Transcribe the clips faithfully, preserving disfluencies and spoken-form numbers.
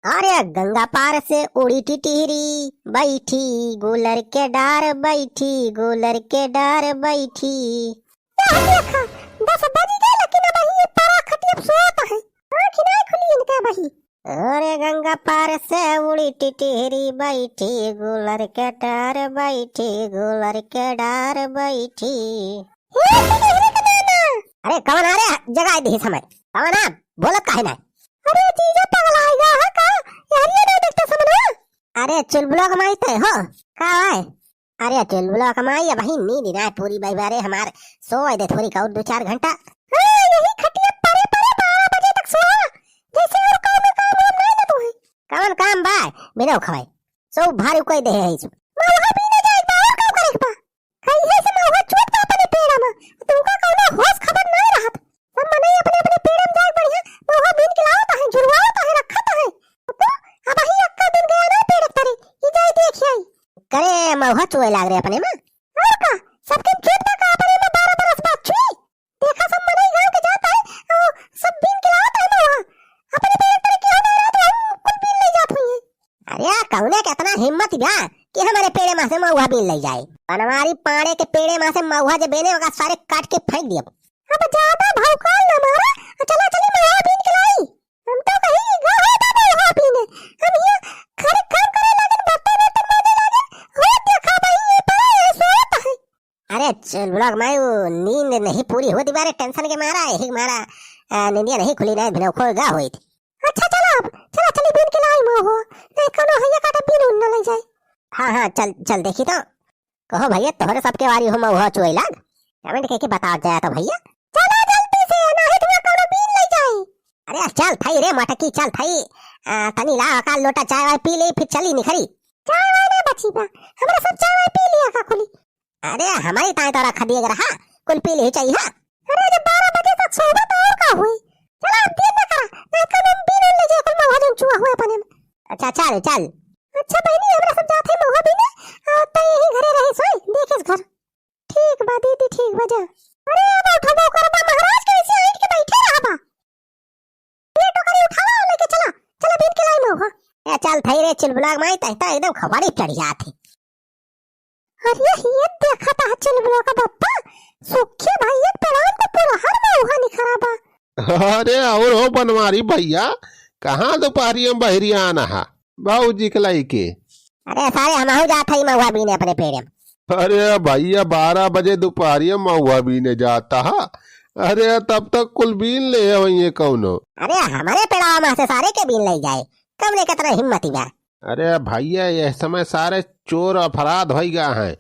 अरे गंगा पार से उड़ी टिटहरी, बैठी गुलर के डार, बैठी गुलर के डार बैठी। यह देखा, दस बज गए, लेकिन अबहीं ये परा खटिया पे सोत है, आँख नाहीं खुली इनके अबहीं। अरे गंगा पार से उड़ी टिटहरी, बैठी गुलर के डार, बैठी गुलर के डार बैठी। हे टिटहरी के नाना। अरे कवन आ रे, जगाइ दिहिस हमैं, कवन आ, बोलत काहे नाहीं? अरे जीजा पगलाइ गा है का? यार ये ना देखता समना। अरे चुलबुलवा क माई तैं हो का भाई? अरे चुलबुलवा क माई, अबहीं नींद नाहीं पूरी भई बा रे हमार, सोवै दे थोरी का और दो चार घंटा। हाँ, यही खटिया परे परे बारह बजे तक सोवा, जैसे और काम में काम वाम नाहीं ना तू है। कवन काम बा? बिना खवाई सो भारी कोई दे है। महुआ बीने जाए बा, और का करे के बा? कहिए से महुआ चुअत बा अपने पेड़ में, तुमका कौनो होश खबर नाहीं रहत। सब मनई अपने अपने पेड़ में जाए बढ़िया महुआ बीन के लावत है, झुरवावत है, रखत है। तो अबहीं अक्का दिन गया ना पेड़ के तरे, ई जाए देख आई। करे महुआ चुए लाग रे अपने में। और का, सबके चुअत बा का अपने में बारह बरस बाद चुई? देखा सब मनई गाँव के जात है, ओ, सब बीन के लावत है महुआ। अपने पेड़ तरे के हो गए रहा तो हम कुल बीन ले जात हुई। अरे कौने के इतना हिम्मत बा कि हमरे पेड़े में से महुआ बीन ले जाए? बनवारी पाड़े के पेड़े में से महुआ जे बीने ओका सारे काट के फेंक दियब। अब ज्यादा भौकाल ना मारा, चला चली महुआ बीन के लाई। हम तो कहीं गा है दादा महुआ बीने, हम ये घर काम करे लागिन, बर्तन वर्तन माजे लागिन, हो देखा भाई ये पड़ा है सोत है। अरे चुलबुलवा क माई, वो नींद नहीं पूरी होती बारे, टेंशन के मारा, यही मारा, आ, नींदिया नहीं खुली, नाहीं भिनौ खो गा होइत। अच्छा चला अब, चला चली बीन के लाई महुआ, नाहीं कौनो हइया काटा बीन उन न ले जाए। हाँ हाँ चल चल देखी तो। कहो भइया तोहरे सबके वारी हो महुआ चुए लाग, कमेंट कइके बतावत जाया तो भइया। चला जल्दी से, नाहीं तुमका कौनो बीन ले जाए। अरे चल थई रे मटकी, चल थई, आ, तनी ला का लोटा चाय वाय पी ले फिर चली निखरी। चाय वाय ना बची बा, हमरा सब चाय वाय पी लिया का खुली। अरे हमरी ताईं तो रख दिए रहा, कुल पी लिही चाहिए। अरे जब बारह बजे तक सोबा तो और का हुई? चला अब देर ना करा, नाहीं तो हम बीन ले जाए कुल महुआ जौन चुआ हुए अपने में। अच्छा चल चल। अच्छा बहिनी हमरा सब जात है महुआ बीने, आ, तैं यही घरे रहे सोई, देखिस घर। ठीक बा दीदी, ठीक बा जा। अरे अब उठबो करबा महाराज, कैसे ऐंठ के बैठे रहबा? ये टोकरी उठावा, लेके चला, चला बीन के लाई महुआ। ए, चल थई रे चुलबुलवा क माई, तैं तो एकदम खवाड़ी चढ़ जात है। अरे ये देखा था चुलबुलवा का बप्पा, सुखी भइया के पेड़ाम तो पूरा हर महुआ निखरा बा। अरे और हो बनवारी भइया, कहाँ दुपहरिया में बहरी आना हा भौजी के लइके? अरे सारे हमहू जात हई महुआ बीने अपने पेड़े में। अरे भइया, बारह बजे दुपहरिया महुआ बीने जाता हा। अरे तब तक कुल बीन ले होइए कौनो। अरे हमरे पेड़वा में से सारे के बीन ले जाए, कमने के इतना हिम्मत ही बा। अरे भइया, यह समय सारे चोर अपराध होइ गा हैं,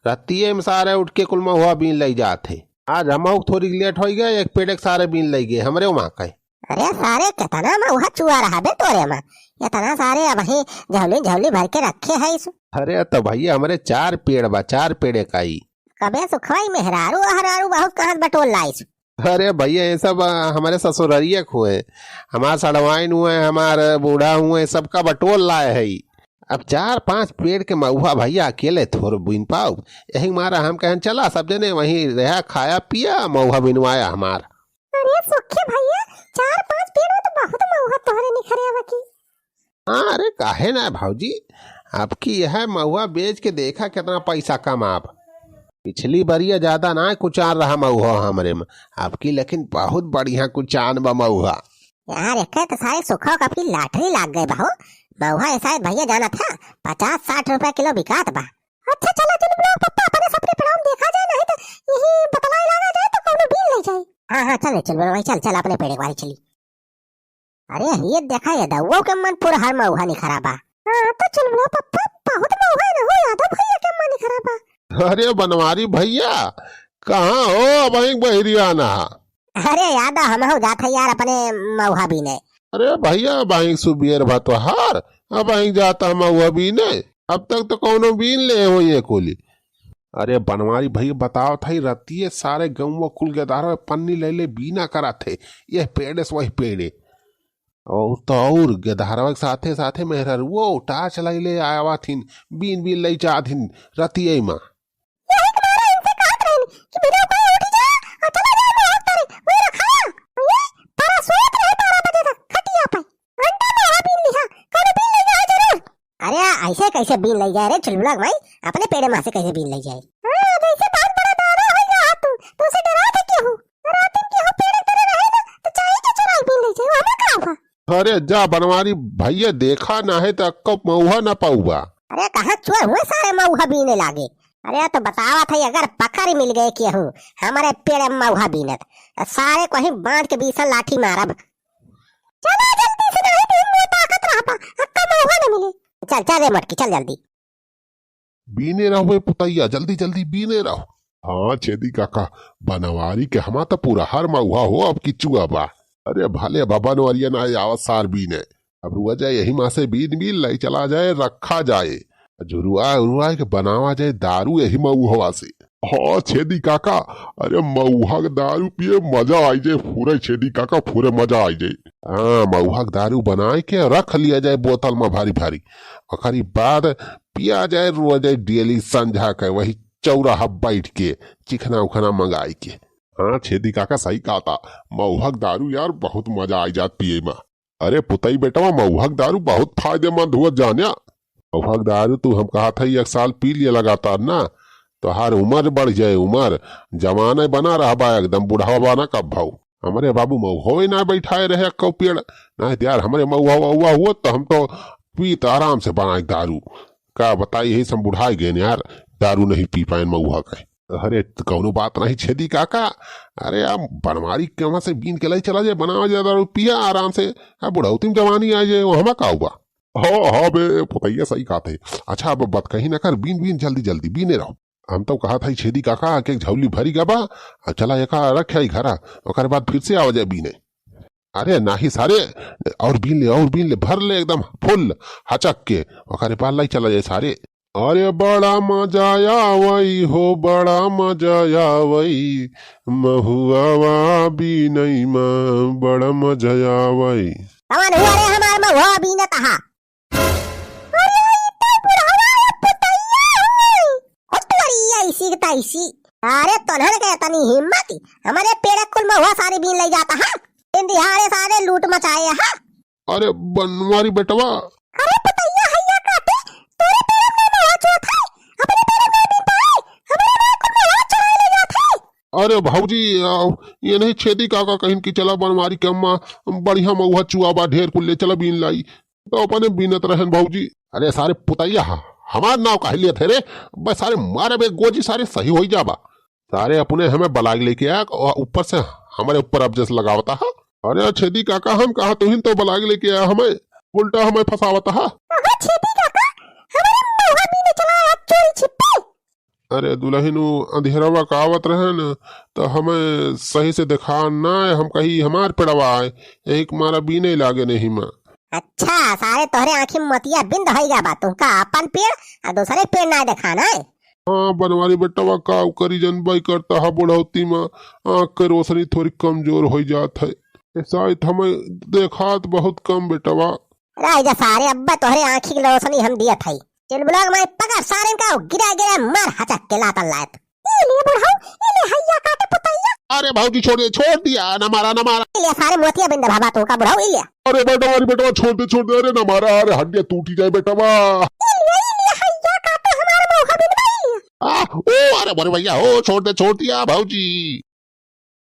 रतिये में सारे उठ के कुल महुआ बीन ले जात है। आज हमहू थोड़ी लेट होइ गए, एक पेड़े के सारे बीन ले गए हमरे वहाँ के। अरे सारे, कितना महुआ चुआ रहा बे तोरे में, इतना सारे अबहीं झौली झौली भर के रखे है इस। अरे तो भइया, हमरे चार पेड़ बा, चार पेड़े का ई। कबे सुखवाई मेहरारू अहरारू बहुत कहत बटोल लाइस। अरे भइया, ये सब, आ, हमरे ससुररिया के हुए, हमार सड़वाइन हुए, हमार बूढ़ा हुए, सबका बटोल लाए है। अब चार पाँच पेड़ के महुआ भइया अकेले थोर बीन पाउब, यही मारा हम कहन चला सब जने वहीं रहा, खाया पिया, महुआ बिनवाया हमार। अरे सुखे भइया, चार पाँच पेड़ में तो बहुत महुआ तोहरे निखरे बा की। हाँ, अरे काहे ना भौजी, अबकी यह महुआ बेच के देखा कितना पैसा कमाब। पिछली बरिया ज्यादा ना कुचान रहा महुआ हमरे में, अबकी लेकिन बहुत बढ़िया कुचान बा महुआ। यार, एके तो सारे सुखवा का अबकी lottery लाग गए बा हो। महुआ ये शायद भइया जानत है, पचास साठ रुपया किलो बिकात बा। अच्छा चला चल बुलाओ पप्पा, अपने सबके पेड़ाम देखा जाए, नहीं तो यही बतलाए लागा जाए तो कौनो बीन ले जाए। हाँ हाँ चल चल बुलाओ भाई, चल चल अपने पेड़े के बारी चली। अरे ये देखा, ये दउओ के मन पूरा हर महुआ निखरा बा। हाँ तो चल बुलाओ पप्पा, बहुत महुआ है ना हो यादव भइया के मन निखरा बा। अरे बनवारी भइया, कहाँ हो? अबहीं बहरी आना। अरे यादव, हमहू जात है यार अपने महुआ बीने। अरे भइया, अबहीं सुबेर भा तोहार, अबहीं जात है महुआ बीने। अब तक तो कौनो बीन ले होइए कुली। अरे बनवारी भइया, बतावत है रतिये सारे गउँवा कुल गेदहरवा पन्नी ले ले बीना करत है, यह पेड़े से वही पेड़े। और तो और गेदहरवा के साथे साथे मेहररुओ टार्च लइले आवा थिन, बीन बीन लई जात हिन रतिये मा। यही के मारे इनसे कहत रहन कि बिना कोई उठ जा और चला जा मोहर तरे, वही रखा। ये परा सोत रहे बारह बजे तक खटिया पे। घंटा में वहाँ बीन लिहा, अरे, ऐसे कैसे बीन लइ जाए रे चुलबुला क माई? अपने पेड़े मा से कैसे बीन लइ जाए? हाँ, जैसे बहुत बड़ा दादा होइगा तू, तोसे डरात है केहू? राती में केहू पेड़े तरे रहे ना, तो चाही के चुराई बीन लइ जाए, हमें का हुआ? अरे जा बनवारी भइया, देखा नाहीं त अक्को मउहा न पउबा। अरे कहाँ चोर हुए सारे मउहा बीने लागे। अरे तो बतावत है, अगर पकड़ मिल गए केहू हमरे पेड़ में मउहा बीनत, त सारे को ही बांध के बीसन लाठी मारब। चला जल्दी से, नहीं दिन में ताकत रहबा, अक्का मउहा न मिले। चल चल रे मोटकी, चल जल्दी। बीने रहो बे पुतैया, जल्दी जल्दी बीने रहो। हाँ छेदी काका, बनवारी के हमा त पुरहर मउहा हो, अब की चुआ बा। अरे भले बा बनवरिया ना आवत सार बीने, अब रुआ जाए यही मा से बीन बीन लइ चला जाए, रखा जाए, झुरुआ उरुआ के बनावा जाए दारू यही मउहवा से। हाँ छेदी काका, अरे मउहा के दारू पिए मजा आइ जाए, फुरे छेदी काका फुरे मजा आइ जाए। हाँ मउहा के दारू बनाए के रख लिया जाए बोतल मा भारी भारी, ओकरी बाद पिया जाए, रुआ जाए डेली संझा के वही चौराहा बैठ के चिखना उखना मंगाई के। हाँ छेदी काका सही कहता, मउहा के दारू यार बहुत मजा आइ जात पिए मा। अरे पुतई बेटवा, मउहा के दारू बहुत फायदेमंद हुआ जान्या। मउहा के दारू तू हम कहत है एक साल पी लिया लगातार ना, तोहार उमर बढ़ जाए, उमर जवाने बना रहबा एकदम, बुढ़ावा ना कब भाऊ। हमरे बाबू मउहवे ना बैठाए रहे अक्को पेड़, ना यार हमरे मउहा वउहा हुआ तो हम तो पीत आराम से बनाए दारू। का बताई, यही से हम बुढ़ाए गए यार, दारू नहीं पी पाएन मउहा के। अरे त कौनो बात नहीं छेदी काका, अरे आप बनवारी के वहाँ से बीन के लाई चला जाए, बनावा जाए दारू पिया आराम से, अब बुढ़ौती में जवानी आ जाए, वो हमा का हुआ। हाँ हाँ बे पुतैया सही कहत है। अच्छा अब बात कहीं ना कर, बीन बीन जल्दी जल्दी बीने रहो। हम तो कहत है छेदी काका के एक झौली भरी गबा, अब चला एका रखे आई घरा, ओकर बाद फिर से आवा जाए बीने। अरे नाही सारे, और बीन ले, और बीन ले, भर ले एकदम फुल हचक के, ओकरे बाद लाई चला जाए सारे। अरे बड़ा मजा आवई हो, बड़ा मजा आवई, महुआवा बीनई मा बड़ा मजा आवई। कवन हुआ रे हमार महुआ बीनत हा? अरे, ई तो बुढ़वा ए पुतैया हुई। ओ तोरी ऐसी के तैसी। अरे, तोन्हन के इतनी हिम्मत, हमरे पेड़ कुल महुआ सारी बीन लइ जाता, हाँ? दिन दिहाड़े सारे लूट मचाए, हाँ? अरे, बनवारी बेटवा। अरे, पुतैया हैया काटे, तोरे पेड़ में महुआ चोत है, अपने पेड़ में बीन पाए, हमरे पेड़ कुल महुआ चुराए ले जात है। अरे भौजी, आ, ये नहीं छेदी काका कहिन कि चला बनवारी के अम्मा बढ़िया महुआ चुआ बा, ढेर कुल ले चला बीन लाई। तो अपने बीनत रहन भौजी। अरे सारे पुतैया हा, हमार नाव काहे लियत है रे? बस सारे मारब एक गोजी, सारे सही होई जाबा। सारे अपने हमें बलाग लेके आ और ऊपर से हमारे ऊपर अब जस लगावता हा। अरे छेदी काका, हम कहा तुहिन तो बलाग लेके आ हमें, उल्टा हमें फंसावता हा। अहो छेदी काका, हमारे महुआ बीने चला आप चोरी छिपे। अरे दुलहिन, उ अंधेरवा का आवत रहे न, तो हमें सही से देखा ना, हम कही हमार पेड़वा आए, यही के मारा बीने लागे नहीं मा। अच्छा, सारे तोहरे आँखी में मोतिया बिंद होइगा बा, तुमका अपन पेड़ आ दूसरे पेड़ ना देखा ना है। हाँ, बनवारी बेटवा का करी, जनबई करता है बुढ़ौती मा आँख के रोशनी थोड़ी कमजोर होई जात है। ए, शायद हमें देखात बहुत कम बेटवा। रह जा सारे, अब्बा तोहरे आँखी के रोशनी हम दियत हई। चुलबुला के माई पकड़ सारे का, गिरा गिरा मार हचक के लातन लायत। ई ले बुढ़ऊ, ई ले हैया काटे पुतैया। अरे भौजी छोड़ दे, छोड़ दिया, ना मारा, ना मारा। ई ले सारे मोतिया बिंद भाबा तो का बुढ़ऊ, ई ले। अरे बेटवा, अरे बेटवा छोड़ दे, छोड़ दे, अरे ना मारा, अरे हड्डियाँ टूटी जाए बेटवा। ई ले, ई ले हैया काटे हमारे मौका बिन भाई। आ, ओ, अरे, अरे भैया, ओ, छोड़ दे, छोड़ दिया भौजी।